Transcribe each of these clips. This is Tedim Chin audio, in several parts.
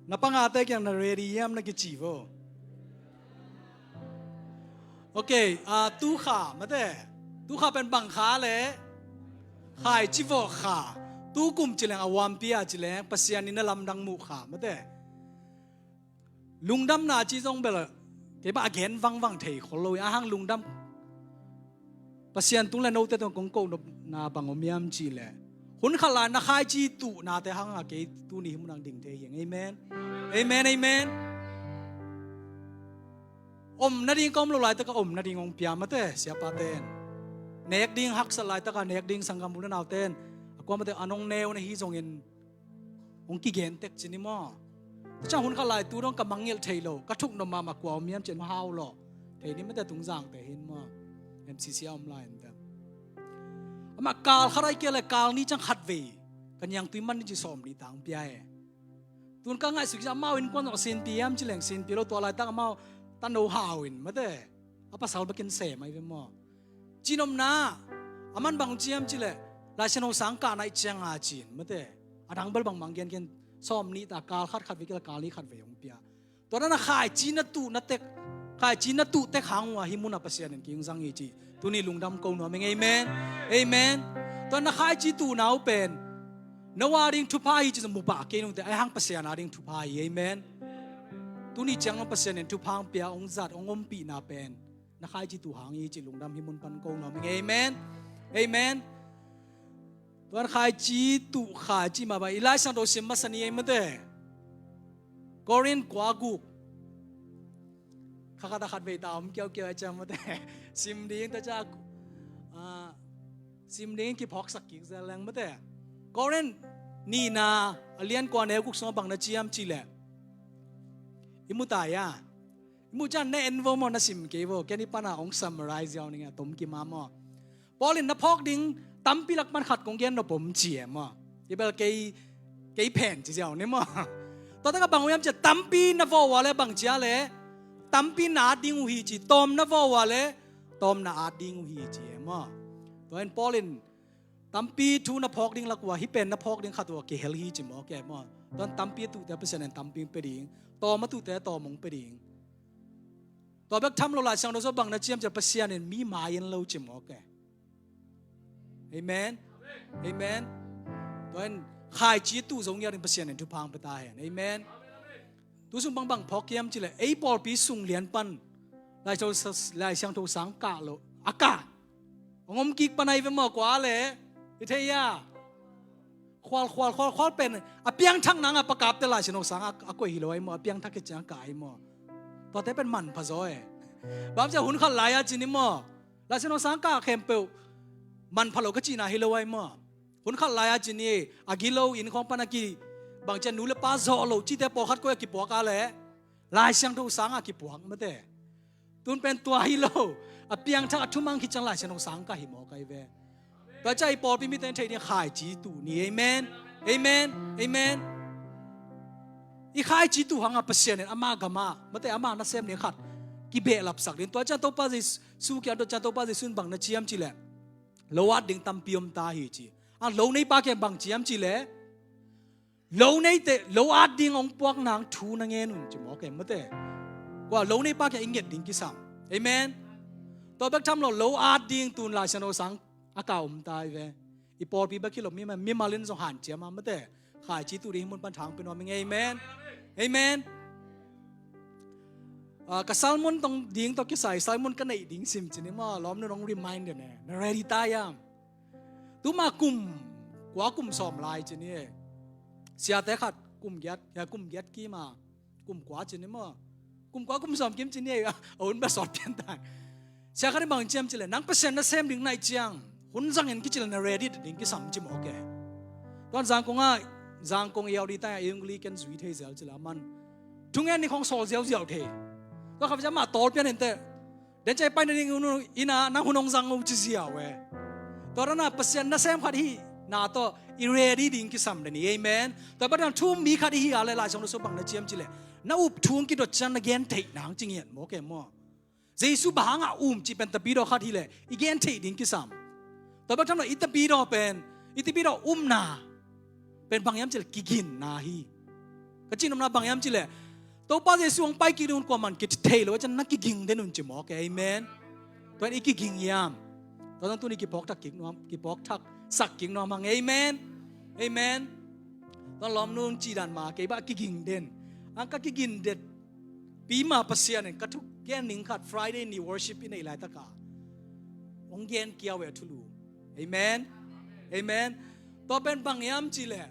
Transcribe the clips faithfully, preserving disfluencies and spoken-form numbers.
Na pangate kiang na ready hiam na kici vo. Ok, ah, tu kha mate. Tu kha pen bang kha le khaici vawh kha. Tu kum ci leng a huampi a ci leng Pasian in na lamdang muh kha mate. Lungdamna ci zong bel kei bang a gen vangvang thei khol lo hi. A hang lungdam Pasian tung le note tawh kong koh nopna bang om hiam cih leh hun khat lai na khaici tuhnate hang a kei tuni hih munah ding thei hi ing. Amen. Amen, amen. Om nading ka om lo laitak a om nading hong pia mate siapate in. Nek ding haksat laitak a nek ding sanggam u le naute in a kuamate a nong neu na hi zongin hong kigen tek ci ni maw? Tua ciang hun khat lai tu dong ka mangngilh thei lo, ka thuk nop mahmah kua om hiam ci-in hau lo. Thei ni mate Tungzangte hi in maw? M C C a om lai in te. Amah kal khat ahih kei leh kal nih ciang khat vei ka niangtui man ni ci sawm nih tang pia e. Tun ka ngaihsut kisa amau innkuan zong a sinpi hiam ci leng sinpi lo, tua laitak amau tano hau in mate a pasal bekin sem ahi ve maw? Cihnopna a man bang ci hiam cih leh Lai Siangtho sang kah naih ciang a ci-in mate a dang bel bangmah gengen sawm nih ta, kal khat khat vei kei leh kal nih khat vei hong pia. Tua dan a khaici na tuh na tek, khaici na tuh tek hang uh a hih munah Pasian in kei hong zang hi ci. Tuni lungdam ko nuam ing. Amen. Amen. Tua na khaici tuhna uh pen no a ding thupha hi ci zong mu pah kei nungte, ahi hang Pasian a ding thupha hi. Amen. Tuni ciang Pasian in thupha hong pia, hong zat, hong ompihna pen na khaici tuh hang hi ci lungdam hih mun pan ko nuam ing. Amen. Amen. Tuan khaici tuh khaici mah bang i Lai Siangtho sim masa ni ei mate. Korin kua guk. Kha khat a khat vei ta om kiaukiau a ciang mate. Sim ding ta ca, ah, sim ding kiphawksak kik zel leng mate. Korin nihna a lian kua neu guk sungah bang na ci hiam cih leh i mu ta ia. Mu ciang na en vo maw, na sim kei vo, ken i pana hong summarize ziau ning a tom kim a maw. Paul in na phawk ding tampi lak pan khat kong gen nop om ci e maw. I bel kei, kei phen ci ziau ni maw. Tua tak a bang uh hiam ci a tampi na vawh uh a leh bang ci a leh tampi na at ding uh hi ci, tawm na vawh uh a leh tawm na at ding uh hi ci e maw. Tua in Paul in tampi thu na phawk ding lak uh a hih pen na phawk ding khat uh a kihel hi ci mawk e maw. Tuan tampi a tuhte Pasian in tampi hong pia ding, tawm a tuhte tawm hong pia ding. Tua bek tham lo Lai Siangtho sung bang na ci hiam ci a Pasian in mi mai en lo ci mawk e. Amen. Amen. Tua in khaici tuh zo ngiat in Pasian in thupha hong pia ta hen. Amen. Tu sung bang bang phawk hiam ci leh ei pawlpi sung lian pan Lai Siangtho, Lai Siangtho sang kah lo a kah hong om kik pan ahi ve maw kua leh i thei ia. Khual khual khual khual pen a piangthak nang a pakapte Lai Siangtho sang a, a koih hi lo ahi maw, a piangthak hi ciang a kah ahi maw. Tuate pen manpha zaw e. Bang ci a hun khat lai a ci ni maw, Lai Siangtho sang kah khempeuh manpha lo ka cihna hi lo ahi maw. Hun khat lai a ci ni a gilo inn khawng pan a ki bang ci a nu le pa zawh lo cite pawlkhat koih a kipuak a leh Lai Siangtho sang a kipuak mate. Tun pen tua hi lo, a piangthak a thumang khit ciang Lai Siangtho sang kah hi mawk ahi ve. Tua ciang i pawlpi mite in thei ding khaici tuh ni. Amen. Amen. Amen. I khaici tuh hang a Pasian in ama gam ah mate ama nasem ding khat kibehlapsak ding. Tua ciang Topa Jesu kiang, tua ciang Topa Jesu in bang na ci hiam ci leh lo at ding tampi om ta hi ci. A lo neipa kiang bang ci hiam ci leh lo neite, lo at ding hong puak nang thu na ngen un ci mawk e mate. Kua lo neipa kiang i nget ding kisam. Amen. Tua bek tham lo, lo at ding tun Lai Siangtho sang a kah om ta hi ve. I pawlpi bek hi lo, mimal, mimal in zong hanciam a mate. Khaici tuh ding hih mun pan thang pia nuam ing. Amen. Amen. Ah, ka sermon tawh ding tawh kisai, sermon ka neih ding sim ci ni maw, lawmnu nong remind den e. Na ready ta hiam? Tuma kum kua kum sawm lai ci ni e. Siate khat kum giat, ya kum giat kim a kum kua ci ni maw. Kum kua kum sawm kim ci ni e, a hun bel sawt pian ta. Sia khat in bang ci hiam ci leh nang Pasian nasem ding na hih ciang hun zangin kici leh na ready ding kisam ci mawk e. Tuan Zangkong ah, Zangkong i au di ta a English ken zui thei zel ci leh a man thungen ni khawng sawl ziauziau thei. Tua khat cia mah tawl pian in teh. Den cia i pai nading hun in a nang hun hong zang uh ci ziau e. Tua dan a Pasian nasem khat i hihna tawh i ready ding kisam den hi. Amen. Tua bek tham lo thu um mi khat i hih a leh Lai Siangtho sung bang na ci hiam ci leh na up thu hong kidot ciang na gen theih nang ci ngiat mawk e maw. Jesu bang hang a um cih pen tapidaw khat hi leh i gen theih ding kisam. Tua bek tham lo i tapidaw pen, i tapidaw upna pen bang hiam ci leh kiginna hi. Ka cihnopna bang hiam cih leh Topa Jesu hong pai kik ding un kuaman kithei lo ahih ciang na kiging den un ci mawk e. Amen. Tua in i kiging hiam? Tua zong tuni kiphawk thak kik nuam, kiphawk thak sak kik nuam hang. Amen. Amen. Tua lawmnu hong cih dan mah kei bang kiging den. Ang ka kiging den pi mah Pasian in ka thugen ning khat Friday ni worship i neih laitak a hong gen kia ve thulu. Amen. Amen. Tua pen bang hiam cih leh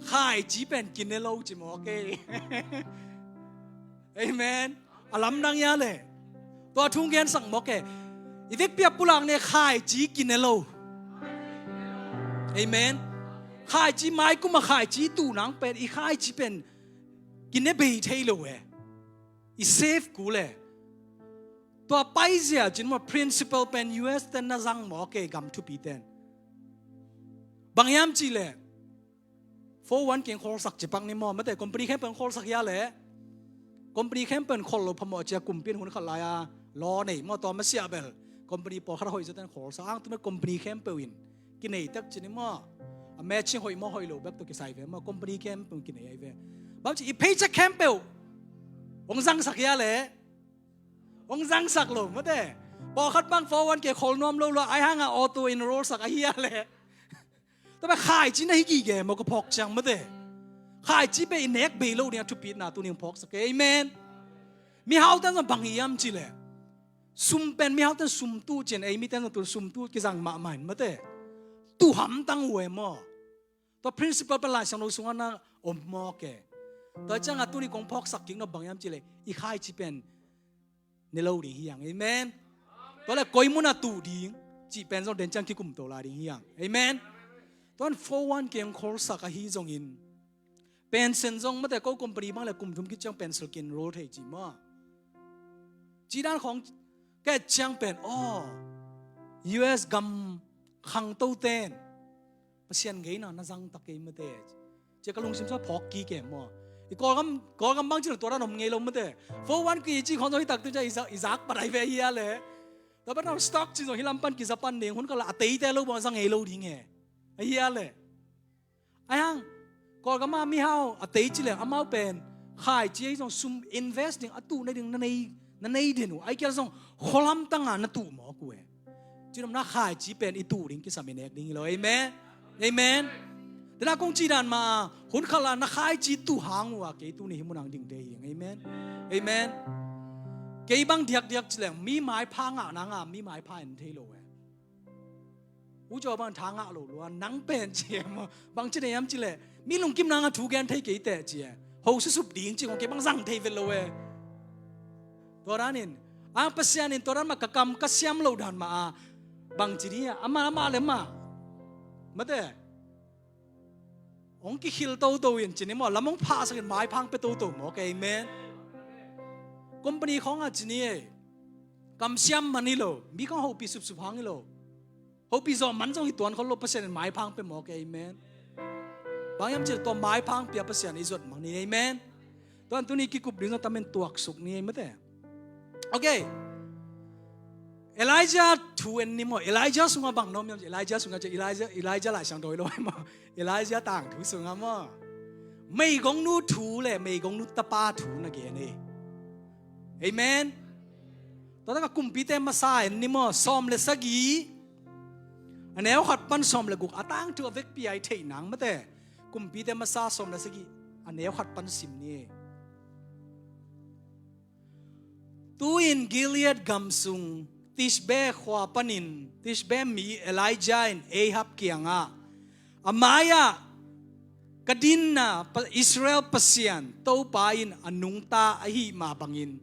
khaici pen kine lo ci mawk e. Amen. A lamdang hia leh tua thu hong gensak mawk e. I vekpi a pulak ni khaici kine lo. Amen. Khaici mai kum a khaici tuh nang pen i khaici pen kine bei thei lo e. I save kul e. Tua paizia cin maw principle pen U S ten na zang mawk e, gam thupi ten. Bang hiam cih leh four one K hong kholsak ci pak ni maw, mate company khempeuh hong kholsak hia leh company khempeuh in khol lo phamawh ci a, kumpi in hun khat lai a law nei maw, tua masiah bel company pawlkhat a hoih zaw ten kholsak ang tu mah company khempeuh in kinei tak ci ni maw. A matching hoih maw hoih lo bek tawh kisai ve maw, company khempeuh kinei ahi ve. Bang ci i paycheck khempeuh hong zangsak hia leh hong zangsak lo mate. Pawlkhat bang four one K khol nuam lo lua ahi hang a auto enroll sak ahi hia leh. Tua pen khaici na hi gige maw ka phawk ciang mate. Khaici pen i nek bei lo ding a thupitna tuni hong phawksak e. Amen. Mihau ten zong bang hiam cih leh sum pen mihau ten sum tuh ci-in ei mite zong tun sum tuh kizang mahmah in mate. Tuh hamtang uh e maw. Tua principle pen Lai Siangtho sungah na om mawk e. Tua ciangah tuni kong phawksak kik nop bang hiam cih leh i khaici pen ne lo ding hi hang. Amen. Tua leh koi mun a tuh ding cih pen zong den ciang kikum to lai ding hi hang. Amen. Tua in four one K hong kholsak ahi zongin pension zong mate ko company bang leh kum thum khit ciang pension ki-enroll thei ci maw. Ci dan khawng ka et ciang pen aw, U S gam khangto ten Pasian ngeina na zang tak kei mate. Ci a ka lungsim sung a phawk kik e maw. I Kawlgam, Kawlgam bang ci lo tua dan om ngei lo mate. Four one K ci khawng zong hi tak tu ciang i zak, i zak pat ahi ve hi a leh. Tua pen a stock ci zong hi lam pan kiza pan ding, hun kal a teite lo bang a za ngei lo ding e. Ahi a leh. Ahi hang Kawlgam a mihau a tei ci leng amau pen khaici ahi zong sum invest ding a tuh na ding na nei, na nei den uh. Ahi kei leh zong khualam tang a na tuh mawk uh e. Cinopna khaici pen i tuh ding kisam i nek ding hi lo. Amen. Amen. Tena kong ci dan mah hun khat la na khaici tuh hang uh a kei tuni hi mun ang dingte hi. Amen. Amen. Kei bang diakdiak ci leng mi maipha ngah nang a mi maipha en thei lo e. U Jaw bang tha ngah lo lua nang pen ci e maw. Bang ci nei hiam ci leh mi lungkim nang a thu gen thei kei teh ci e. Ho susup ding ci ngong kei bang zang thei vet lo e. Tua dan in ang Pasian in tua dan mah ka kam ka siam lo dan mah a bang ci ding a amah amah le mah mate. Hong kikhil toto in ci ni maw, lam hong phahsak in maipha hong pia toto maw. Amen. Company khawng a ci ni e. Kamsiam man hi lo, mi khawng hopih supsup hang hi lo. Hopih zawh man zong hi tuan khol lo, Pasian in maipha hong pia maw. Amen. Bang hiam cih leh tua maipha hong pia Pasian i zuat mang ni. Amen. Tua in tuni kikup ding zong tamin tuaksuk ni mate. Ok. Elijah thu en ni maw. Elijah sungah bang na om hiam? Elijah sungah, Elijah, Elijah Lai Siangtho hi lo maw. Elijah tangthu sungah maw. Meigongnu thu le meigongnu tapa thu na gen e. Amen. Tua tak a Kumpite Masa en ni maw. Sawm le sagih, a neu khat pan sawm le guk, a tangthu a vekpi a i theih nang mate. Kumpite Masa sawm le sagih, a neu khat pan sim ni. Tu-in Gilead gam sung Tishbe khua panin Tishbe mi Elijah in Ahab kiangah, a mai-ah ka dinna Pa-, Israel Pasian Topa in a nungta ahih mah bangin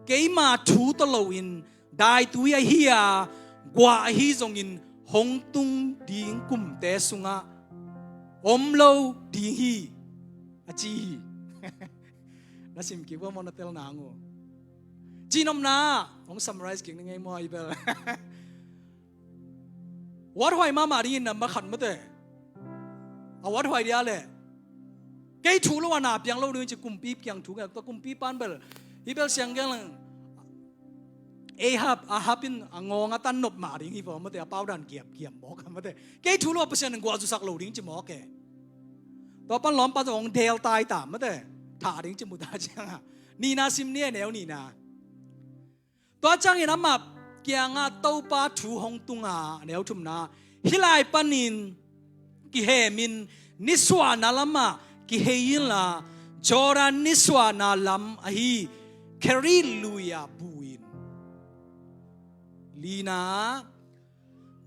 keima thu tawh loin daitui ahi a, guah ahi zongin hong tung ding kumte sungah om lo ding hi, a ci hi. Na sim kik ua maw, na tel nang uh. Cihnopna hong summarize kik ni ngei maw, i bel. Wathuai mahmah dingin number khat mate. A wathuai dia leh kei thu lo a na piang lo ding ci kumpi kiang thu ngei, tua kumpipa in bel, hi bel siang gel lang. Ahab, Ahab in a ngawng a tan nop mah ding hi vaw mate, a pau dan giap giap mawk a mate. Kei thu lo a Pasian in guah zusak lo ding ci mawk e. Tua pan lawmpa zong hong del tai ta mate. thah ding ci mu ta ciangah. Nihna sim ni e, neu nihna. Tua ciangin amah kiangah Topa thu hong tunga, neu thumna, hih lai panin kihemin nisuahna lamah kihei inla, Jordan nisuahna lam ahi Kerit lui-ah bu in. Lina,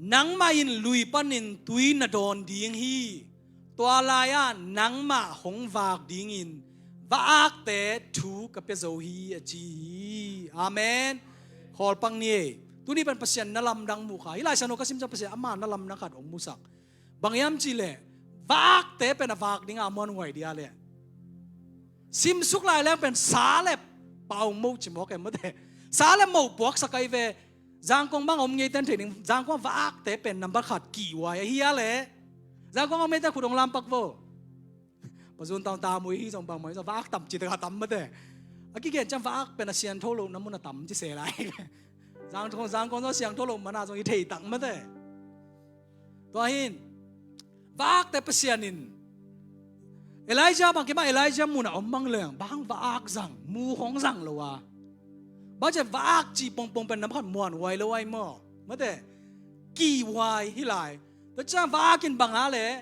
nangmah in lui panin tui na dawn ding hi. Tua lai-ah nangmah hong vak dingin va-akte thu ka pia zo hi, a ci hi. Amen. Khawlpang ni ei. Tuni pen Pasian na lamdang mu kha. Hih Lai Siangtho ka sim ciang Pasian ama na lamdang khat hong musak. Bang hiam cihleh, va-akte pen a vak dinga a muanhuai dia leh, simsuk lai leng pen sa le pau moh ci mawk e, mate. Sa le moh puaksak ahi ve. Zangkong bang om ngeiten thei ding, Zangkong va-akte pen nambat khat kihhuai ahi a leh. Zangkong om ngeiten khut hong lampak vo. Pazun taung ta mui hi zong bangmah hi zong va-ak tam ci taka tam, mate. A kigen ciang va-ak pen a siangtho lohna mun a tam ci se lai. Zangkong, Zangkong zong siangtho loh mana zong i thei tak, mate. Tua hin, va-akte Pasian in, Elijah bang kima, Elijah mun a om bang leng, bang va-ak zang, mu khong zang lo a. Bang ciang va-ak ci pongpong pen nambat khat muanhuai lo ai maw. Mate, kihhuai hih lai. Tua ciang va-ak in bang a leh,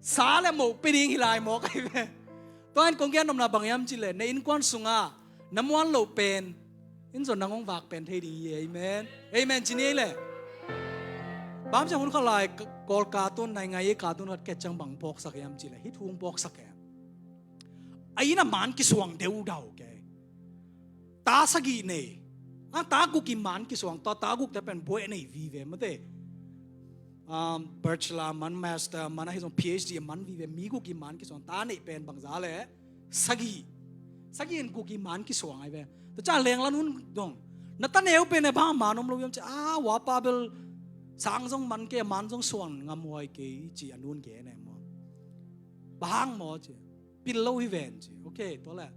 sa le moh pia ding hih lai mawk ahi ve. Tua in kong gen nopna bang hiam cihleh, na innkuan sungah na muan loh pen in zong nang hong vak pen thei ding hi. Amen. Amen ci ni ei leh. Bang ciang hun khat lai, Kawl cartoon, nai ngai ei cartoon khat ka et ciang bang phawksak hiam cihleh, hih thu hong phawksak e. A inn ah man kisuang deudau ke. Ta sagih nei. A ta guk in man kisuang, tua ta gukte pen buaih nei vive, mate. Um, bachelor man, master man, ahi zong P H D man vive, mi guk in man kisuang, ta neih pen bangzah leh sagih. Sagih in guk in man kisuang ahi ve. Tua ciang lenglan hun dong, na ta neu pen e bang man om lo hiam ci a, a pa bel sang zong man kei, man zong suan ngam huai kei ci a nu'n gen e maw. Bang hang maw ci. Pil lo hi ven ci. Ok, tua leh.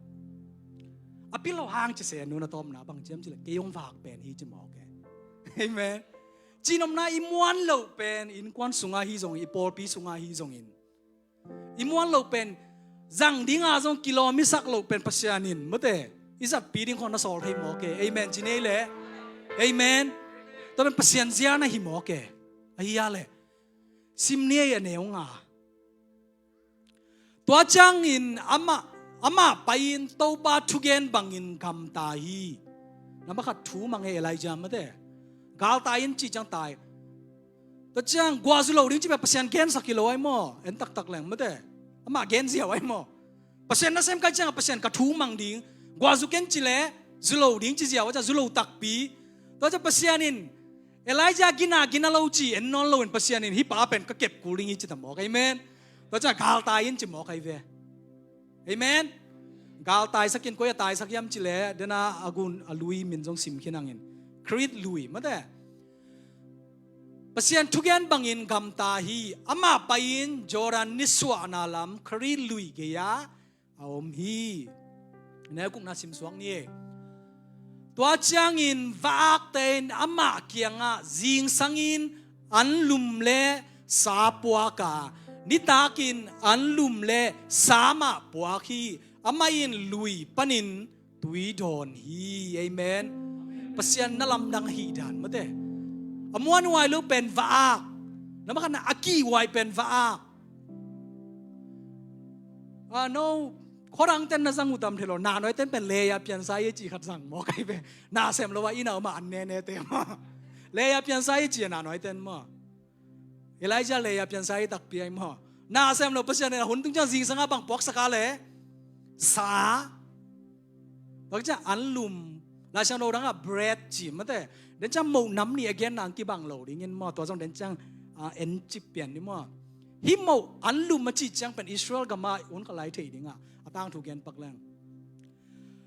A pil lo hang ci se, a nu'n a tawpna bang ci hiam cihleh, kei hong vak pen hi ci mawk e. Amen. Cihnopna, i muan loh pen innkuan sungah hi zongin, i pawlpi sungah hi zongin, i muan loh pen zang dinga zong kilawm i sak loh pen Pasian in, mate, i zatpih ding khong na sawl thei mawk e. Amen ci ni ei leh. Amen. Tua pen Pasian zia na hi mawk e. Ahi a leh, sim ni ei, a neu nga. Tua ciangin amah, amah pai-in Topa thugen bangin gamta hi. Nambat khat thu mang e, Elijah, mate. Galtai in ci ciang tai. Tua ciang guah zu lo ding ci pen Pasian gensak hi lo ai maw. En taktak leng, mate. Amah gen ziau ai maw. Pasian nasem kai ciang Pasian ka thu mang ding. Guah zu ken ci leh zu lo ding ci ziau a, ciang zu lo takpi. Tua ciang Pasian in Elijah gina, gina lo ci en nawn loin Pasian in hih pa pen ka kep kul ding hi ci ta mawk. Amen. Tua ciang galtai in ci mawk ahi ve. Amen. Galtai sak in, koi a taisak hiam cihleh, dena a gun a lui min zong sim khin hangin, Kerit lui, mate. Pasian thugen bangin gamta hi. Amah pai-in Jordan nisuahna lam Kerit lui gei-ah a om hi. Neu gukna simsuak ni ei. Tua ciangin va-akte in amah kiangah zingsangin anlum le sa puak a, nitakin anlum le sa mah puak hi. Amah in lui panin tui dawn hi. Amen. Pasian na lamdang ahih dan, mate. A muanhuai lo pen va-ak. Nambat khatna, a kihhuai pen va-ak. Ah, no, khuadang ten na zang uh tam thei lo, na nuai ten pen leia piansa ei ci khat zang mawk ahi ve. Na sem lo a inn a om a an nene te maw. Leia piansa ei ci a na nuai ten maw. Elijah leia piansa ei takpi ai maw. Na sem lo, Pasian in a hun tung ciang zingsang a bang puaksak a leh, sa. Bang ciang anlum, Lai Siangtho dangah bread ci, mate. Den ciang moh nam nih a genna hong kibang lo dingin maw, tua zong den ciang, ah, en cip pian ni maw. Hih moh anlum a cih ciang pen Israel gam ah hun khat lai thei dingah a tangthu gen pak leng,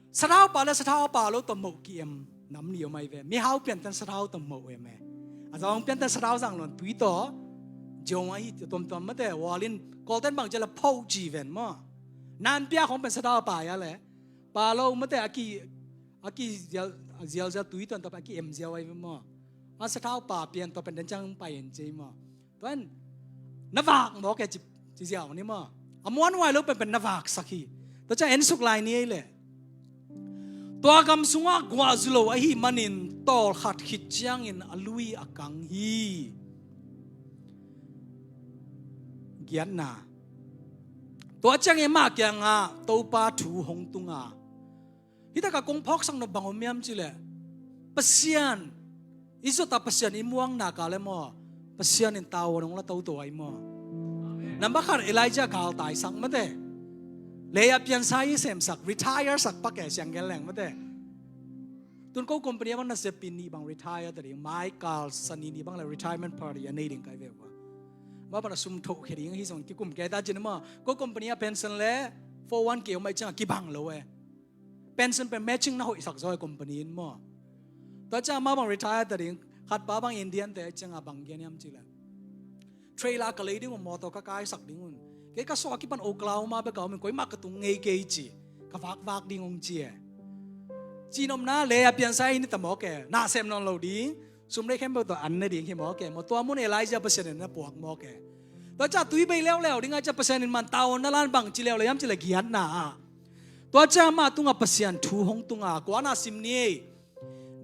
sathau pha le sathau pha lo tawh moh ki-em nam nih om ahi ve. Mihau pianten sathau tawh moh em e. A zong pianten sathau zang lo in tui tawh ziau ahi tuamtuam, mate. Hual in Kawlten bang ci a leh phoh ci ven maw. Nanpia khong pen sathau pha a leh, pha lo, mate, a ki, a ki zial, zialzial tui tuan tawh pen a ki-em ziau ahi ve maw. A sathau pha pian tawh pen den ciang pai en ci ei maw. Tua in na vak mawk e ci, ci ziau ni maw. A muanhuai lo penpen na vaksak hi. Tua ciang ensuk lai ni ei leh, tua gam sungah guahzu lo ahih manin tawlkhat khit ciangin a lui a kang hi. Giatna. Tua ciangin amah kiangah Topa thu hong tunga, hih takah kong phawksak nop bang om hiam cih leh, Pasian i zot a Pasian i muang nak leh maw, Pasian in tavuan hong la toto ahi maw. Nambat khat, Elijah galtai sak mate. Lei a piansa i semsak, retire sak pak e, siang gen leng mate. Tun ko company a bang nasep pi nih bang retire ta ding, mai kal sani nih bang leh retirement party a nei ding kai ve ua. Mah bang a sum thoh khe ding hi zong kikum kei ta cin maw. Ko company a pension leh four one K om ahih ciangin kibang lo e. Pension pen matching na hoihsak zaw e company in maw. Tua ciang mah bang retire ta ding, khat pa bang Indian te ahih ciangin bang gen hiam cih leh, trailer ka lei ding un, mawtaw ka kaisak ding un. Kei ka suah a kipan Oklahoma bek a om in, koimah ka tung ngei kei ci. Ka vakvak ding hong ci e. Cihnopna, lei a piansa hi ni ta mawk e. Na sem nawn lo ding. Sum lei khempeuh tawh an ne ding hi mawk e. Maw tua mun Elijah Pasian in na puak mawk e. Tua ciang tui bei leuleu ding ahih ciang Pasian in man tavuan na la in bang ci leuleu hiam cih leh giatna ah. Tua ciang amah tungah Pasian thu hong tunga, kuana sim ni ei.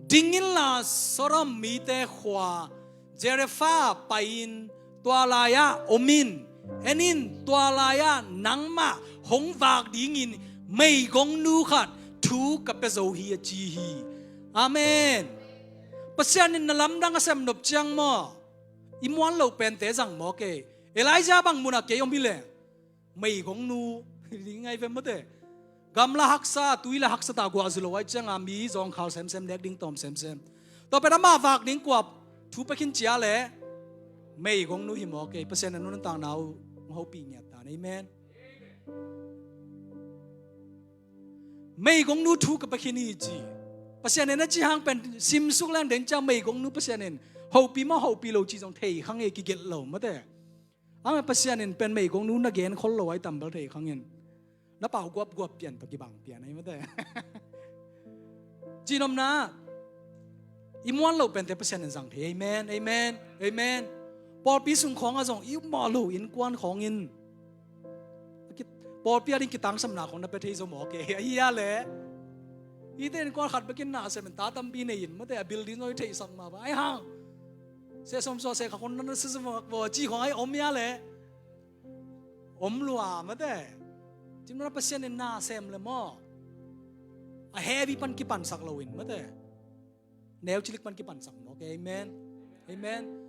Ding inla Sodom mite khua Zarephath pai-in tua lai-ah om in. En in, tua lai-ah nangmah hong vak dingin meigongnu khat thu ka pia zo hi a ci hi. Amen. Pasian in na lamdang a sem nop ciang maw, i muan loh pente zang mawk e. Elijah bang munah kei om hi leh, meigongnu ding ahi ve mate. Gamla haksa, tuila haksa ta guahzu lo ahih ciangin mi zawngkhal semsem, nek ding tawm semsem. Tua pen amah vak ding kua thu pia khin ci a leh, meigongnu hi mawk e. Pasian in nuntakna uh hong hopih ngiat ta. Amen. Meigongnu thu ka pia khin hi ci. Pasian in a ci hang pen simsuk leng den ciang meigongnu Pasian in hopih maw hopih lo ci zong thei kha ngei, kigelh lo mate. Amen. Pasian in pen meigongnu na gen khol lo ahi tam bel thei kha ngei. Na pau guapguap pian tawh kibang pian ahi mate. Cihnopna, i muan loh pente Pasian in zang thei. Amen, amen, amen. Pawlpi sung khawngah zong i upmawh loh innkuan khawng in, a ki-, pawlpi ading kitangsamna khawng na pia thei zaw mawk e. Ahi a leh, hihte innkuan khat bekin na sem in ta tampi nei in mate, a building zong i theihsak mah bang ahi hang. Se sawm sawm se kha khawng na, na se sawm mah bang ci khawng ahi om hi a leh, om lua mate. Cihnopna, Pasian in na sem leh maw, a heavy pan kipansak lo in mate, neu cilik pan kipansak mawk e. Amen. Amen.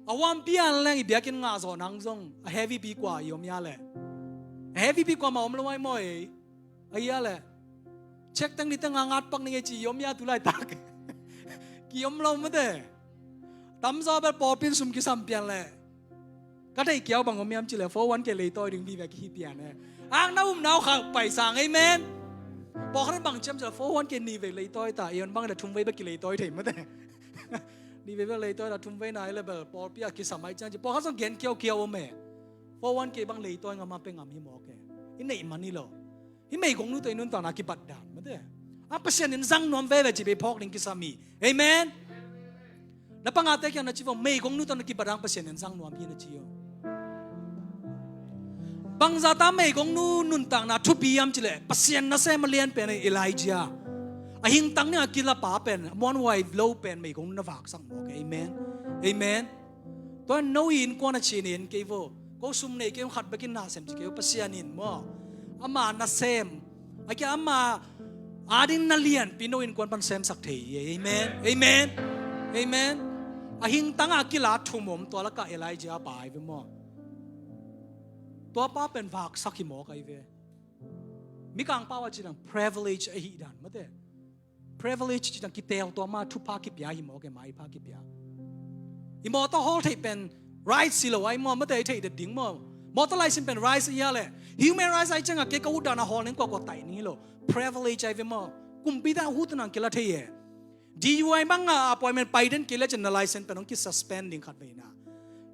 A huampi a leng i biakinn ngah zawh nang zong a heavy pi kua i om hi a leh, a heavy pi kuamah om lo ahi maw ei. Ahi a leh, check teng ni teng a ngat pak ning ei ci i om hi a tu laitak. Ki om lo mate. Tamzaw bel pawlpi in sum kisam pian leh, ka theih kiau bang om hiam cih leh four one K leitawi ding vive kihi pian e. Ang na upna uh khauh paisang, amen. Pawlkhat in bang ci hiam cih leh four one K nihvei leitawi ta, i on bang leh thumvei bek kileitawi thei mate. Nihvei bek leitawi ta, thumvei nai leh bel pawlpi a kisam ahih ciang ci. Pawlkhat zong gen kiaukiau om e. Four one K bang leitawi ngam a pia ngam hi mawk e. I neih man hi lo. Hih meigongnu tawh i nuntakna kibat dan mate. A Pasian in zang nuam veve ci bei phawk ding kisam hi. Amen. Na pangate kiang na ci vong, meigongnu tawh na kibat hang Pasian in zang nuam hi na ci aw. Bangzah ta meigongnu nuntakna thupi hiam cih leh, Pasian nasem a lian pen Elijah. A hingtang ding a kila pa pen, a muanhuai lo pen meigongnu na vaksak mawk e. Amen. Amen. Tua no innkuan a cih in kei vo, ko sum nei kei hong khat bekin na sem ci kei vo, Pasian in maw, ama nasem, a kia ama ading na lianpi no innkuan pan semsak thei hi. Amen. Amen. Amen. A hingtang a kila thum om, tua lakah Elijah a pai ve maw. Tua pa pen vaksak hi mawk ahi ve. Mikang pau a ci dan privilege ahih dan mate. Privilege ci dan kiteel tua ma thupha kipia hi mawk e, maipha kipia. I mawtaw hawl theih pen right si lo ai maw, mate i theih det ding maw. Mawtaw license pen right si a leh, human rights ai ciangah kei ka ut dan a hawl ning kua kua taih ning hi lo. Privilege ai ve maw. Kumpi dan a ut nang kila thei e. D U I bang a appointment pai den kei le cin na license pen hong ki suspend ding khat veina.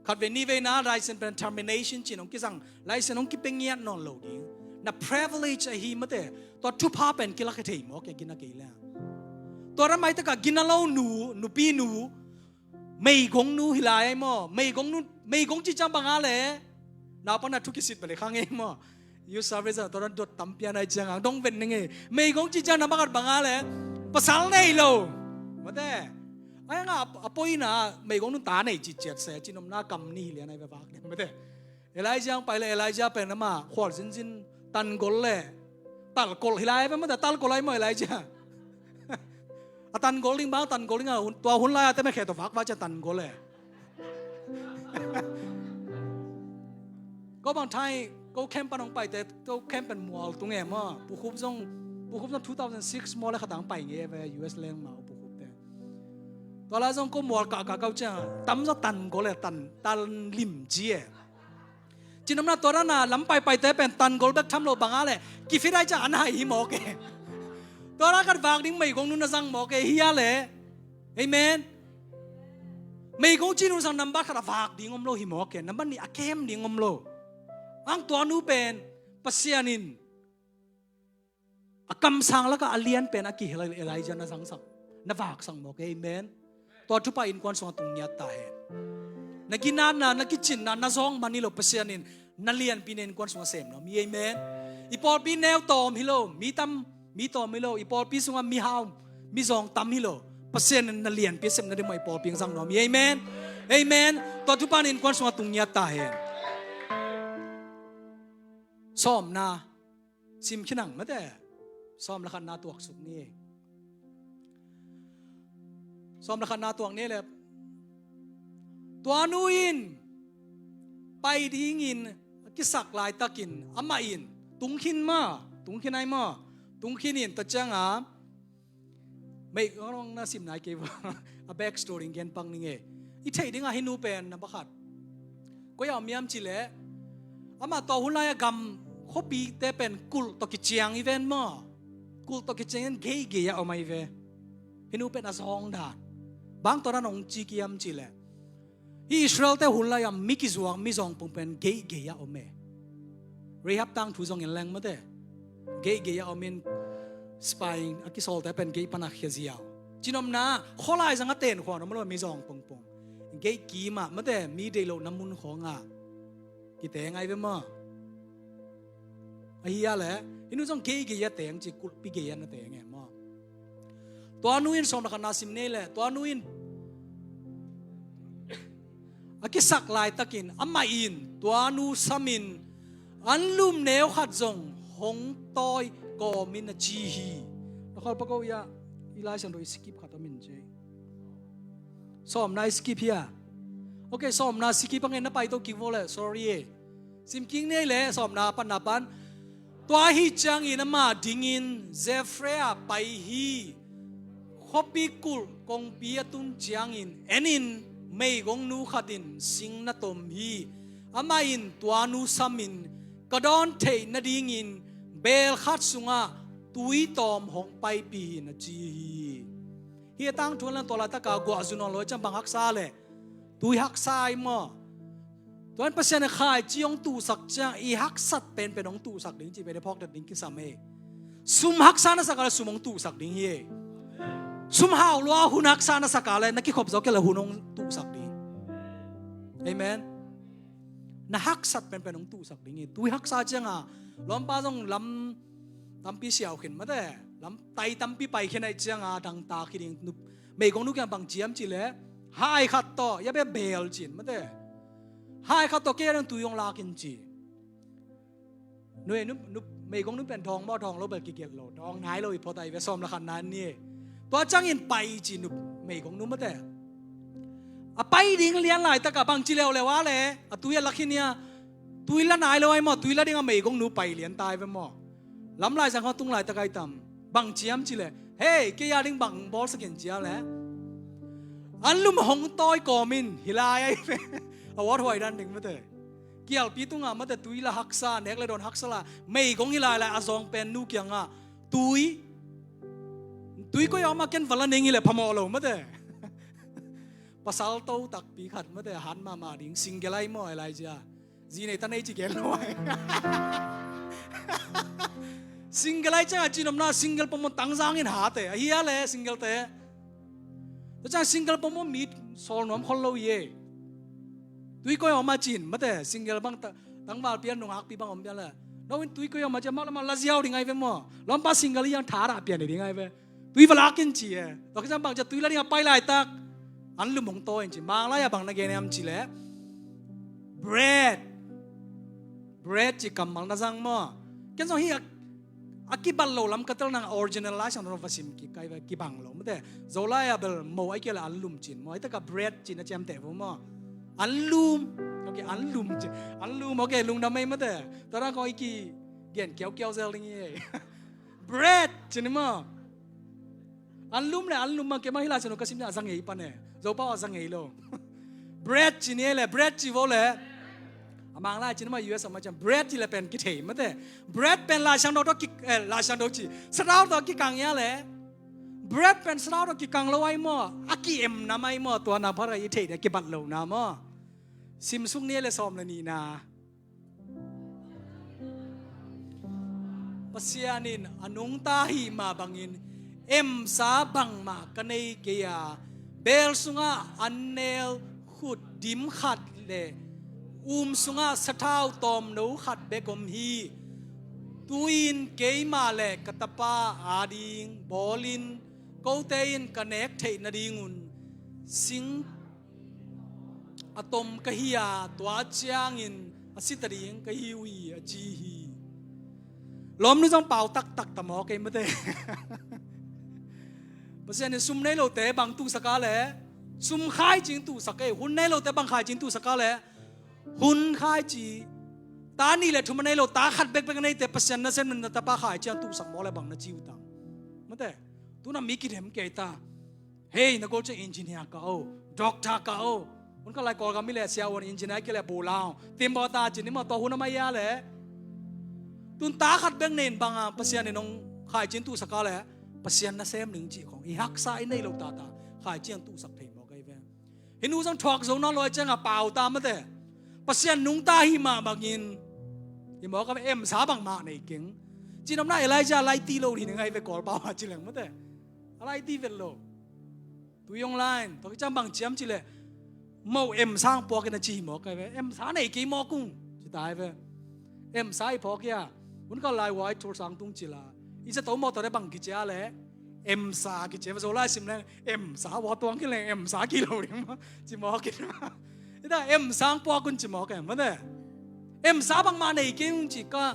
Khat vei ni veina license pen termination cin hong kizang, license hong kipia ngiat nawn lo ding. Na privilege ahi mate, tua thupha pen kilak thei maw, kei gina kei le. Tua ramai taka gina lo nu, nupi nu, meigong nu hi lai ai maw, meigong nu, meigong ci ciang bang a le, nau pan na thu kisit bale kha ngei maw. Youth service ah tua dan dot tam pian ai ciang ang dong ven ning e. Meigong ci ciang na bakat bang a le pasal nei lo. Mate. Ai nga a poina meigong nun ta nei ci ciat se, cinomna kam ni hi lian ai ve vak ding mate. Elijah ang pai le Elijah pen ama khual zinzin tan gol le tal kol hi lai ve mate, tal kol ai maw Elijah. A tan gol ding bang tan gol ding a tua hun lai a te me khe to vak vak ciang tan gol le. Ko bang thai ko camp pan hong paite ko camp pen mual tung e maw. Pukhup zong pukhup zong two thousand six maw le khatang pai nge ve U S leng ma pukhup te. Tua la zong ko mual ka ka kau cia tam zong tan gol e tan tan lim ci e. Cinomna tua dana lam pai paite pen tan gol bek tham lo bang a le kifit ai cia an hai hi mawk e. Tua la kat vak ding meigong nun na zang mawk e hi a le. Amen. Meigong cinu sang nambat khat a vak ding om lo hi mawk e, nambat nih a kem ding om lo. Ang tua nu pen Pasian in a kamsang laka a lian pen a kihel Elijah na zangsak na vaksak mawk e. Amen. Tua thupa innkuan sunga tung ngiat ta hen. Na ginatna na kicinna na zawng man hi lo Pasian in na lianpi na innkuan sungah sem nuam hi. Amen. I pawlpi neu tawm hi lo, mi tam mi tawm hi lo, i pawlpi sungah mi hau mi zawng tam hi lo. Pasian in na lianpi a sepna ding mah i pawlpi ang zang nuam hi. Amen. Amen. Tua thupa na innkuan sungah tung ngiat ta hen. Sawmna sim khinang mate. Sawm le khatna tuaksuk ni. Sawm le khatna tuak ni le tua nu in pai dingin a kisak laitakin amah in tungkhin ma tungkhin ai maw tungkhin in ta cianga mei kong na sim nai kei va a back story gen pang ning e. I thei ding a hinu pen na bakhat koi a miam ci le ama tua hun lai a gam khopi te pen kulh to kiciang i ven maw. Kulh to kiciang i ven gei gei a om ai ve. Hinu pen a zong dan bang to na nong ci kiam ci le hi Israel te hun lai a mi kizuak mi zong pung pen gei gei a om e. Rahab tang thu zong in leng mate gei gei a om in spying a kisawl te pen gei pana khia ziau. Cinomna kholai zang a ten khuan om lo mi zong pung pung gei kima mate mi dei lo na mun khong a kite ngai ve maw. Ahi a le hinu zong gei gei a teng ci kulhpi gei a na teng e maw. Tua nu in sawm le khatna sim nei le tua nu in a kisak laitakin amah in tua nu samin an lum neu khat zong hong tawi kawmin a ci hi. Na khawl pako ia i laisan do i skip khat a min ci. Sawmna i skip hia. Ok sawmna skip a ngen na pai to kik vo le sorry e. Simking nei le sawmna panna pan tua hi ciangin ama dingin Jeffrey a pai hi. Khuapi kulh kongpi a tun ciangin enin meigongnu khatin sing na tom hi. Amah in tua nu samin ka dawn theih nadingin beel khat sungah tui tawm hong paipih hi na ci hi. Hi a tangthu an lan tua laitaka guahzu nawn lo ciang bang haksa le tui haksa ai maw. Tuan Pasian in khaici hong tuhsak ciang i haksat penpen hong tuhsak ding ci pen i phawktet ding kisam e. Sum haksa na saka le sum hong tuhsak ding hi e. Sum hau lua hun haksa na saka le na kikhop zo kei le hun hong tuhsak ding. Amen. Na haksat penpen hong tuhsak ding hi. Tui haksa cianga lawmpa zong lam tampi siau khin mate lam tai tampi pai khin ai cianga dangta khi ding nup meigongnu kiang bang ciam ci le hai khat tawh ia be beel cin mate. Hai khat tawh kei a dang tui hong lakin ci. Nui nup nup meigongnu pen dawng maw dawng lo bel kigelh lo dawng nai lo i phawt ai ve sawm la khat nan ni. Tua ciangin pai ci nup meigongnu mate. A pai ding lian laitaka bang ci leuleu a le a tui a lak hi nia. Tui la nai lo ai maw tui la dinga meigongnu pai lian tai ve maw. Lam lai zang hong tung laitaka i tam bang ciam ci le hei kei a ding bang bawlsakin cia le an lum hong tawi kawmin hi lai ai ve. A wat huai dan ding mate. Kialpi tunga mate tui la haksa nek le dawn haksa la meigong hi lai lai a zawng pen nu kianga tui tui koi a om a ken vala ning hi le phamawh lo mate. Pasal to takpi khat mate a hat mahmah ding single ai maw Elijah. Zi nei ta nei ci gen lo ai. Single ai cianga cinomna single pawmawh tangzangin hate ahi a le single te. Tua ciang single pawmawh mi sawl nuam khol lo hi e. Tui koi a om a cin mate single bang tangvalpi a nungakpi bang om pian le Lo in tui koi a ma cia mau le mau la ziau ding ai ve maw. Lawmpa single i ang tha rah pian ding ai ve. Tui va lak in ci e. Tua khit ciang bang cia tui la ding a pai laitak an lum hong tawi in ci. Manglai a bang na gen hiam ci leh, bread. Bread ci kammal na zang maw. Ken zong hi a, a kibat lo lam ka tel nang, original Lai Siangtho va sim kik kai ve, kibang lo mate. Zolai a bel mo ai kia le an lum cin maw. Ai taka bread ci na ciamteh vo maw. An lum. Ok, an lum ci. An lum, ok, lungdam ei mate. Tua dan kong i kigen kiaukiau zel ding hi ei. Bread ci ni maw. An lum le an lum ma, keimah hi Lai Siangtho ka sim ni a za ngei pan e. Zopau a za ngei lo. Bread ci ni e le, bread ci vo le. A Manglai ci ni ma, U S a ma ciang bread ci le pen kithei mate. Bread pen Lai Siangtho tawh ki, eh, Lai Siangtho ci, sathau tawh kikang ia le. Bread pen sathau tawh kikang lo ai maw. A ki-emna mai maw, tua na phara i theih dia kibat lo na maw. Simsuk ni e le sawm le nihna. Pasian in a nungta hih mah bangin emsa bangmah ka nei kei a, beel sungah an nel khut dim khat le um sungah sathau tawmno khat bek om hi. Tu-in keimah le ka tapa ading bawlin kote in ka nek theih nadingun sing a tom ka hi a, tua ciangin a si ta ding ka hi uh hi, a ci hi. Lawmnu zong pau taktak ta maw kei mate. Pasian in sum nei lote bang tuhsak a le, sum khaici in tuhsak ei. Hun nei lote bang khaici in tuhsak a le, hun khaici. Ta nih le thum a nei lo, ta khat bekbek a neite Pasian nasem na tapa khaici in tuhsak maw le bang na ci uh tam. Mate, tuna mi kidem kei ta. Hei, na gol ciang engineer ka o, doctor ka o. Hun khat lai Kawlgam i le sia uan engineer ki le bu lau. Tim baw ta ci ni maw, tua hun a mai a le. Tun ta khat bek nei in bang a Pasian in hong khaici in tuhsak a le, Pasian nasem ning ci khong. I haksa i nei lo tata khaici in tuhsak thei maw kei ve. Hi nu zong thuak zo nawn lo ai ciang a pau ta mate. Pasian nungta hih mah bangin. Hi maw ka ve, emsa bangmah nei keng. Cinomna Elijah lai ti lo hi ni ngai ve Kawl pau a ci leng mate. A lai ti vet lo. Tui hong la in, tua khit ciang bang ciam ci leh, mo emsa hong puak in a ci hi mawk ai ve. Emsa nei kei mawk ung ci ta ai ve. Emsa i phawk hia. Hun kal lai uai thul sang tung ci la. I za to mawk tawh deh bang kici a leh, emsa kici a ve. Zolai sim leng emsa uah tuang khin leng emsa kilo ding maw, ci mawk in maw. I ta emsa hong puak un ci mawk em maw te. Emsa bangmah nei kei ung ci ka.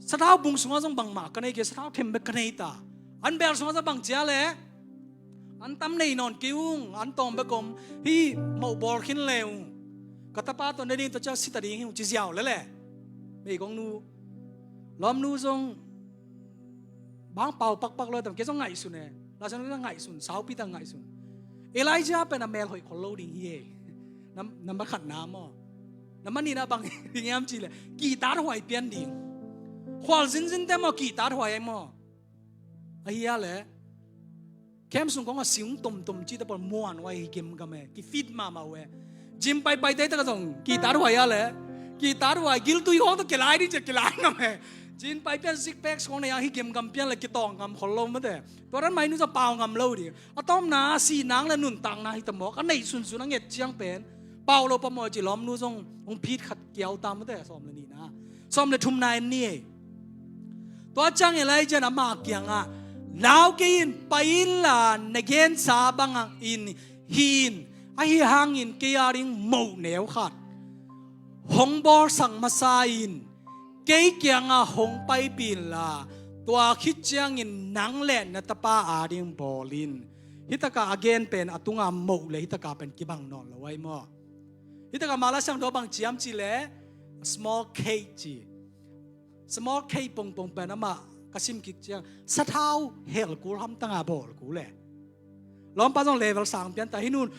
Sathau bung sungah zong bangmah ka nei kei, sathau them bek ka nei ta. An bel sungah zong bang ci a leh, an tam nei nawn kei ung, an tawm bek om hi, moh bawl khin le ung. Ka tapa tawh ne ding tawh ciang si ta ding hi ung ci ziau lele. Meigong nu. Lawmnu zong bang pau pakpak lo tam, kei zong ngaihsun e. Lai Siangtho ngaihsun, saupi ta ngaihsun. Elijah pen a mel hoih khol lo ding hi e. Nam, nambat khatna maw. Nambat nihna bang ding hiam cih leh, kihtathuai pian ding. Khual zinzin te maw, kihtathuai ai maw. Ahi a leh, camp sung kong a sing tomtom cih te pawl muan uh a hi gemgam e, kifit mahmah uh e. Gym paipai te tak a zong kihtathuai a leh, kihtathuai giltui khawng tawh kilai ding ciah kilai ngam e. Gym pai pian six packs khawng nei a hi gemgam pian leh kitawng ngam khol lo mate. Tua dan mah hi nu zong pau ngam lo ding. A tawpna a sihnang le nuntakna hi ta mawk, a neih sunsun a nget ciang pen pau lo pamawh ci. Lawmnu zong hong phit khat kiau ta mate, sawm le nihna. Sawm le thumna en ni ei. Tua ciang Elijah in ama kiangah, lau kei in, pai inla na gensa bangin hi in, ahi hangin kei a ding moh neu khat hong bawlsak masa in, kei kiangah hong paipih inla, tua khit ciangin nang le na tapa a ding bawl in. Hitakah a gen pen a tunga moh le hitakah pen kibang nawn lo ai maw. Hitakah Mah Lai Siangtho bang ciam cih leh small cake ci. Small cake pongpong pen amah ka sim kik ciang sathau hel kul hamtanga bawl kul e. Lawmpa zong level sang pian ta hi nun.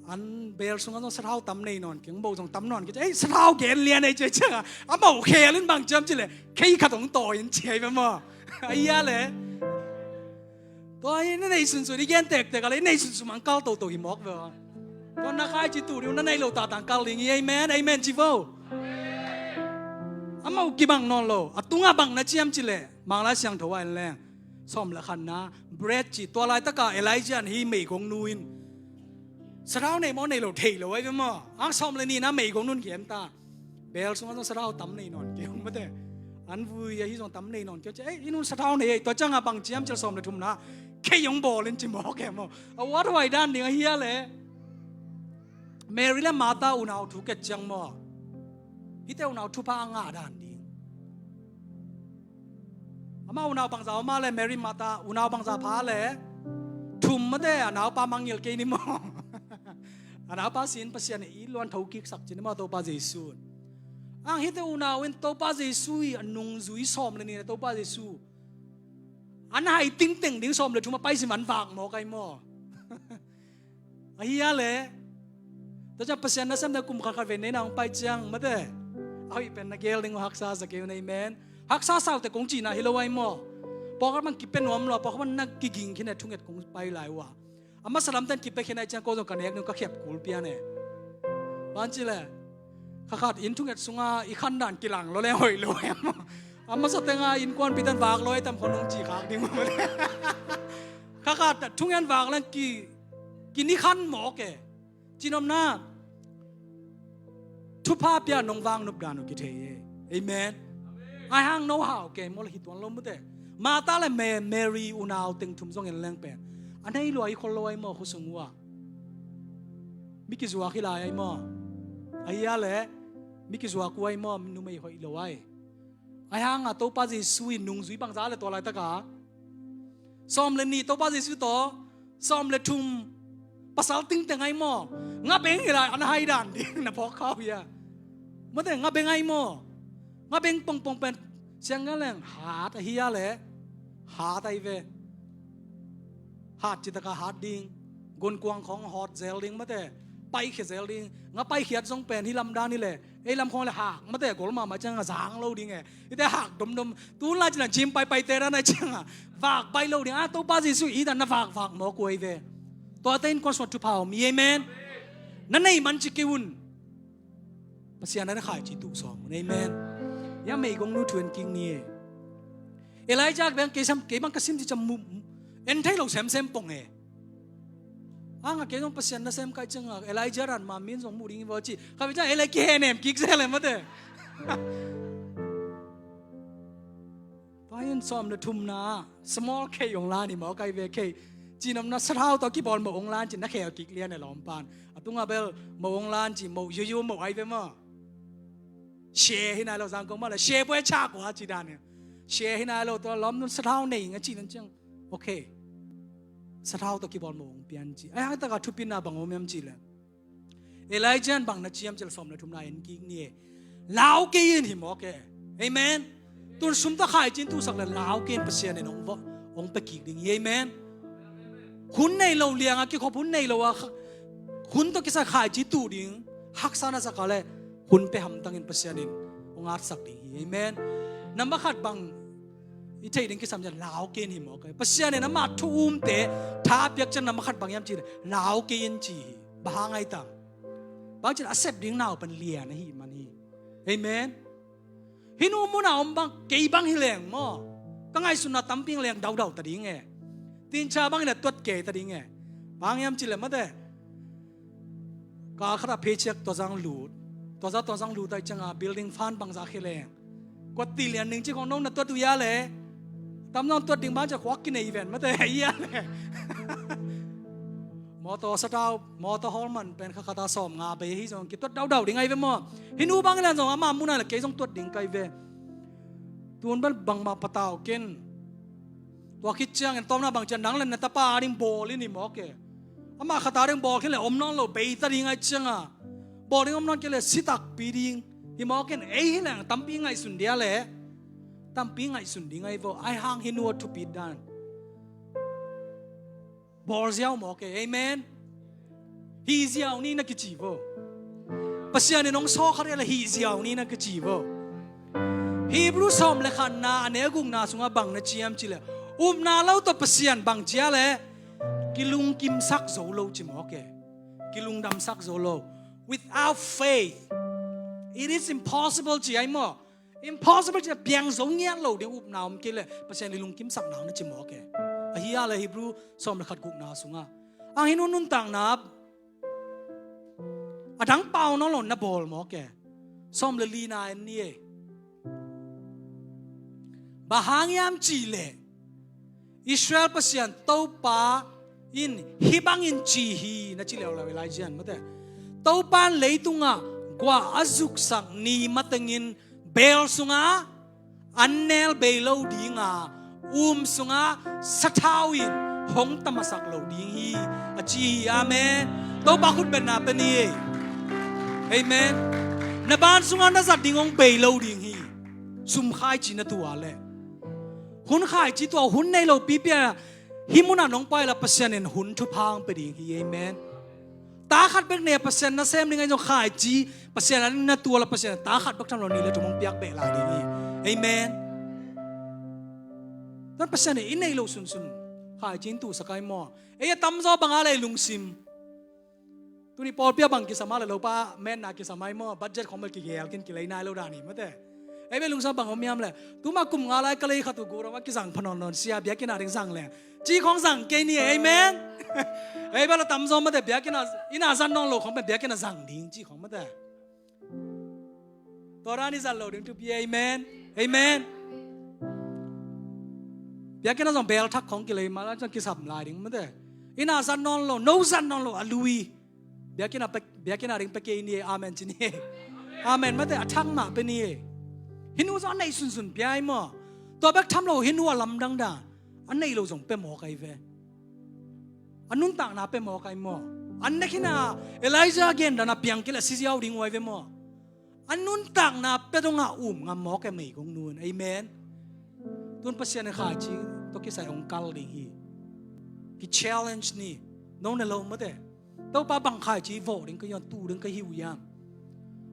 An bel sungah zong sathau tam nei nawn keng, moh zong tam nawn keng. Ei, sathau gen lian ei ci ciangah a moh khel in bang ciam cih leh, kei khat hong tawi in ci ai ve maw. Ahi a leh. Tua hi na nei sunsun i gen tektek a leh, i nei sunsun mah kal toto hi mawk ve. Tua na khaici tu ding uh na nei lo tatang kal ding hi. Amen, amen ci vo. A moh kibang nawn lo. A tungah bang na ciam cih leh, Mah Lai Siangtho ah en leng. Sawm le khatna, bread ci, tua laitakah Elijah in hi meigong nu in. Sathau nei maw nei lo thei lo ai ve maw. Ang sawm le nihna meigong nun gen ta. Bel sungah zong sathau tam nei nawn kei ung mate. An vui ahi zong tam nei nawn kei ci. Ei, i nun sathau nei ei, tua ciangah bang ci hiam cih leh sawm le thumna khei hong bawl in ci mawk e maw. A uat huai dan ding ahi a leh. Mary le Martha unau thu ket ciang maw, hihte unau thupha a ngah dan ding. Amah unau bangza om a leh, Mary Martha unau bangza pha leh, thum mate, a naupa mangngilh kei ni maw. A naupa sin Pasian in it lua in thokiksak ci ni maw Topa Jesu. Ang hihte unau in Topa Jesu i a nungzui sawm le nih na Topa Jesu an hai tingteng ding sawm le thum a pai sim an vak mawk ai maw. Ahi a leh. Tua ciang Pasian nasem na kum khat khat vei nei na hong pai ciang mate, a hoih pen na gel ding uh haksa sa kei un, amen. Haksa sa uh teh kong cihna hi lo ai maw. Pawlkhat bang kipia nuam lua, pawlkhat bang na kiging khin e, thunget kong pai lai uh a. A masa lamten kipia khin ai ciang ko zong ka nek ding uh ka khiap kul pian e. Bang ci leh, kha khat in thunget sunga i khan dan kilang lo leng hoih lo e maw. A masa tenga innkuanpihten vak lo e tam khon hong ci khak ding uh. Kha khat thungen vak leng ki, ki ni khan mawk e. Cinomna, thupha pia nong vak nop dan uh kithei e. Amen. Ai hang no hau kei maw le hi tuan lo mate. Martha le Ma-, Mary unau teng thum zong en leng pen a nei lua i khol lo ai maw, khua sung uh a. Mi kizuak hi lai ai maw. Ahi a leh, mi kizuak uh ai maw, numei hoih lo ai. Ai hanga Topa Jesu in nungzui bangza le tua laitaka sawm le nih Topa Jesu tawh, sawm le thum pasal tingteng ai maw. Nga beng hi lai an hai dan ding na phawk khau hia. Mate nga beng ai maw. Nga beng pongpong pen siang nga leng hat ahi a leh. Hat ai ve. Hat citaka hat ding. Gunkuang khong hawt zel ding mate. Paikhia zel ding. Nga paikhiat zong pen hi lam dan hi leh. Ei lam khong le hak mate gol mahmah ciang a zang lo ding e. Hite hak domdom. Tun lai cina gym paipai te dan ai ciang a vak pai lo ding. A Topa Jesu i dan na vakvak mawk uh ai ve. Tuate innkuan sung thupha om hi, amen. Na nei man ci kei un. Pasian na khaici tuh sawm un, amen. Ia meigong nu thu en kik ni e. Elijah bang kei sam, kei bang ka sim ci cam mu, en thei lo semsem pong e. Anga kei zong Pasian nasem kai cianga Elijah ran ma min zong mu ding i vaw ci. Kha bia ciang Elijah kihenem kik zel e mate. Tua in sawm le thumna small khei ong lan i maw kai ve khei. Cinomna sathau tawh kibawl maw ong lan ci na khel kik lian e lawm pan. A tunga bel maw ong lan ci maw yoyo maw ai ve maw. Share hi nai lo zang kong maw le share pue chak wa ci dan e. Share hi nai lo tua lawm nun sathau nei nga ci nan ciang. Okay. Sathau tawh kibawl maw ong pian ci. Ai hang taka thupina bang om em ci le. Elijah in bang na ci hiam cih leh sawm le thumna en kik ni e. Lau kei in hi mawk e. Amen. Tun sum tawh khaici in tuhsak leh lau kei in Pasian in hong va, hong pia kik ding hi. Amen. Hun nei lo lianga kikhop hun nei lo a kha, hun tawh kisai khaici tuh ding haksa na sak a leh hun pia hamtangin Pasian in hong atsak ding hi. Amen. Nambat khat bang i theih ding kisam ciang lau kei in hi mawk e. Pasian in amah thu umte tha a piak ciang nambat khat bang hiam cih leh lau kei in ci hi. Bang hang ai tam. Bang cih leh a sep ding nau pan lian ahi man hi. Amen. Hih nu muna om bang kei bang hi leng maw. Ka ngaihsutna tampi leng daudau ta ding e. Tincha bang in a tuat kei ta ding e. Bang hiam cih leh mate. Ka khat a paycheck tua zang lut. Tua za tua zang lut ai cianga building fund bangza khia leng. Kuat ti lian ning ci khong nong na tuat uh ia le. Tam nong tuat ding bang cia khuak kinei ven mate ia le. Mawtaw satau, mawtaw hawl man pen kha khata sawm nga bei hi zong kituat daudau ding ai ve maw. Hih nu bang lian zong ama muna le kei zong tuat ding kai ve. Tun bel bangmah patau ken. Tua khit ciangin tawmna bang ciang nang le na tapa a ding bawl in hi mawk e. Amah khata ding bawl khin le om nawn lo bei ta ding ai cianga. Bawl ding om nawn kei le si takpi ding. Hi mawk in ei hi leng tampi ngaihsun dia le. Tampi ngaihsun ding ai vo. Ai hang hi nu a thupit dan. Bawl ziau mawk e. Amen. Hih ziau ni na kici vo. Pasian in hong sawkhat e le hih ziau ni na kici vo. Hebrew sawm le khatna a neu gukna sungah bang na ci hiam cih le upna lo tawh Pasian bang cia le kilungkimsak zo lo ci mawk e. Kilungdamsak zo lo. Without faith it is impossible ci ai maw. Impossible ci a piang zo ngiat lo ding upna om kei le Pasian i lungkimsak nau na ci mawk e. Ahi a le Hebrew sawm le khat gukna sungah ang hi nu nuntakna a dang pau nawn lo na bawl mawk e. Sawm le lina en ni e. Bang hang hiam cih leh Israel Pasian Topa in hih bangin ci hi, na ci leuleu Elijah in, mate. Topa in leitungah guah a zuksak ni matengin beel sungah an nel bei lo dinga, um sungah sathau in hong tamasak lo ding hi, a ci hi. Amen. Topa khutbetna pe ni. Amen. Na ban sungah na zat ding hong bei lo ding hi. Sum khaici na tuh leh, hun khaici tuh, hun nei lo pipi a, hih munah nong pai leh Pasian in hun thupha hong pia ding hi. Amen. Ta khat bek nei a Pasian nasem ding ahi zong, khaici Pasian a na tuh leh Pasian in ta khat bek tham lo, nih leh thum hong piak beh lai ding hi. Amen. Tua Pasian in i neih loh sunsun khaici in tuhsak ai maw? Ei a tamzaw bang a lei lungsim, tuni pawlpi ah bang kisam a leh, lopa menna kisam ai maw? Budget khong bel kigel khin, kilei nai lo dan hi, mate. Ei bel lungsim bang om hiam leh, tuma kum nga lai ka lei khat uh gura mah kizang pha nawn nawn, sia biakinn a ding zang leng ci khong zang kei ni. Amen. Ei bel a tamzaw, mate, biakinn a, inn a zat nawn lo khong pen biakinn a zang ding ci khong, mate. Tua dan i zat lo ding thupi. Amen. Amen. Biakinn ah zong beel thak khong kilei mah lai zong kisam lai ding, mate. Inn a zat nawn lo, no zat nawn lo, a lui. Biakinn a pe, biakinn a ding pe kei ni. Amen ci ni. Amen, mate. A thak mah pe ni. Hih nu zong a neih sunsun pia ai maw? Tua bek tham lo, hih nu a lamdang dan, a neih lo zong pe mawk ai ve. A nuntakna pe mawk ai maw? An ne khin a, Elijah gen dan a piang kei leh si ziau ding uh ai ve maw? A nuntakna pe dongah um ngam mawk e, meigong nu in. Amen. Tun Pasian in khaici tawh kisai hong kal ding hi. Ki challenge ni. No ne lo, mate. Topa, bang khaici vawh ding ka hi uh hiam, tuh ding ka hi uh hiam?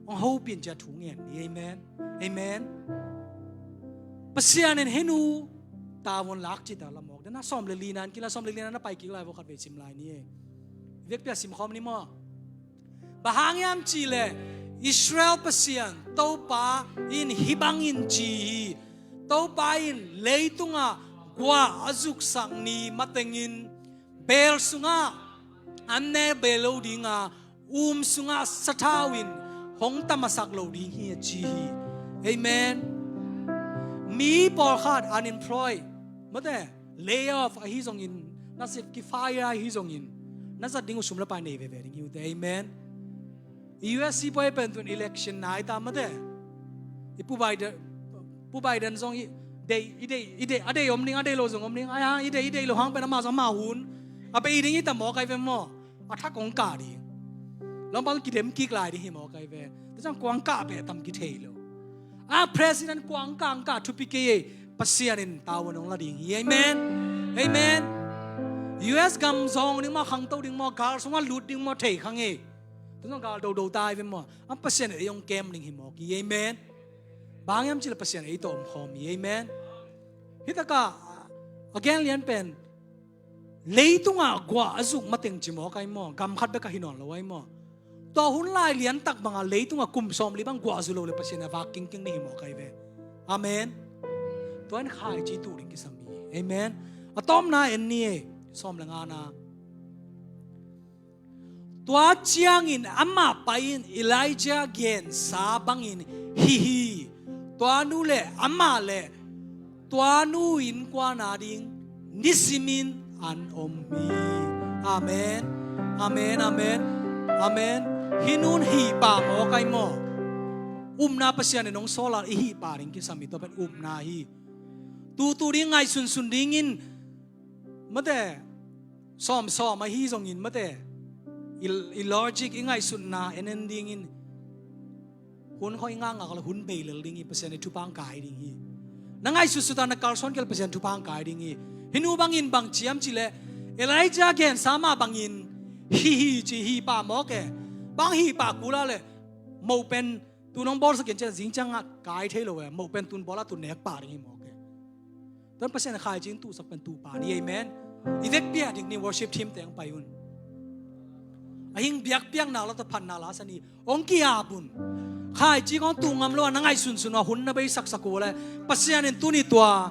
Hong hopih in ci a thu ngen ni. Amen. Amen. Pasian in hih nu tavuan lak cih ta la mawk. Dan a sawm le lina in kila, sawm le lina na pai kik lai, vawh khat vei sim lai ni. Vekpi a sim khawm ni maw? Bang hang hiam cih leh Israel Pasian Topa in hih bangin ci hi. Topa in leitungah guah a zuksak ni matengin beel sungah an ne bei lo dinga, um sungah sathau in hong tamasak lo ding hi, a ci hi. Amen. Mi pawlkhat unemployed, mate, lay off ahi zongin, na zat ki fire ahi zongin, na zat ding uh sum le pai nei veve ding hi uh teh. Amen. U S C poi pen tun election nai ta, mate. I Pu Biden, Pu Biden zong i deih, i deih, i deih, a deih om ding, a deih lo zong om ding. Ai ha, i deih, i deih lo hang pen amah zong amah hun a bei ding hi ta mawk ai ve maw? A thak hong kah ding. Lampang kidem kik lai ding hi mawk ai ve. Tua ciang kuang kah beh tam kithei lo. A president kuang kah, kah thupi kei ei. Pasian in tavuan hong la ding hi. Amen. Amen. U S gam zawng ding maw, khangto ding maw, gal sungah lut ding maw, thei kha ngei. Tua ciang gal dodo ta ai ve maw? A Pasian in ei hong kem ding hi mawk hi. Amen. Bang hang hiam cih leh Pasian ei tawh om khawm hi. Amen. Hih takah a gen lian pen, leitungah guah a zuk mateng ci mawk ai maw? Gam khat bek a hi nawn lo ai maw? Tua hun lai liantak bangah leitungah kum sawmli bang guah zu lo leh Pasian a vak kingking ni hi mawk ai ve. Amen. Tua in khaici tuh ding kisam hi. Amen. A tawpna en ni ei. Sawm le ngana. Tua ciangin amah pai-in Elijah gensa bangin hih hi. Tua nu le amah le tua nu innkuan ading nisimin an om hi. Amen. Amen, amen, amen. Hih nun hih pah mawk ai maw? Upna Pasian in hong sawl a, i hih pah ding kisam hi, tua pen upna hi. Tutu ding ngaihsunsun dingin, mate, sawmsawm ahi zongin, mate, i, i logic, i ngaihsutna en en dingin, hun khawng i ngakngak leh hun bei lel ding hi, Pasian in thupha hong kai ding hi. Na ngaihsutsut a na kalsuan kei leh Pasian thupha hong kai ding hi. Hih nu bangin bang ci hiam cih leh, Elijah gensa mah bangin hih hi ci, hih pah mawk e. Bang hih pah kul a leh, moh pen tun hong bawlsak in ci a, zing ciangah kai thei lo e. Moh pen tun bawl a, tun nek pah ding hi mawk e. Tua Pasian khaici in tuhsak pen tuh pah ni. Amen. I vekpi a dik ni, worship team teng pai un. A hing biakpiakna la, tua phatna la sa ni. Hong ki-ap un. Khaici khawng tuh ngam lo a na ngaihsunsun a hun na beisaksak uh leh, Pasian in tuni tua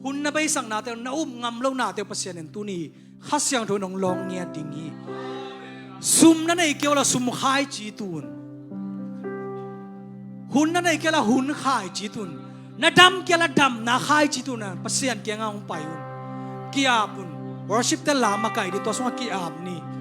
hun na beisaknate, na up ngam lonate uh Pasian in tuni Kha Siangtho in hong lawng ngiat ding hi. Sum na nei kei uh leh sum khaici tuh un. Hun na nei kei uh leh hun khaici tuh un. Na dam kei a, la damna khaici tuna Pasian kiangah hong pai un. Ki-ap un. Worship te la makaih dih, tua sungah ki-ap ni.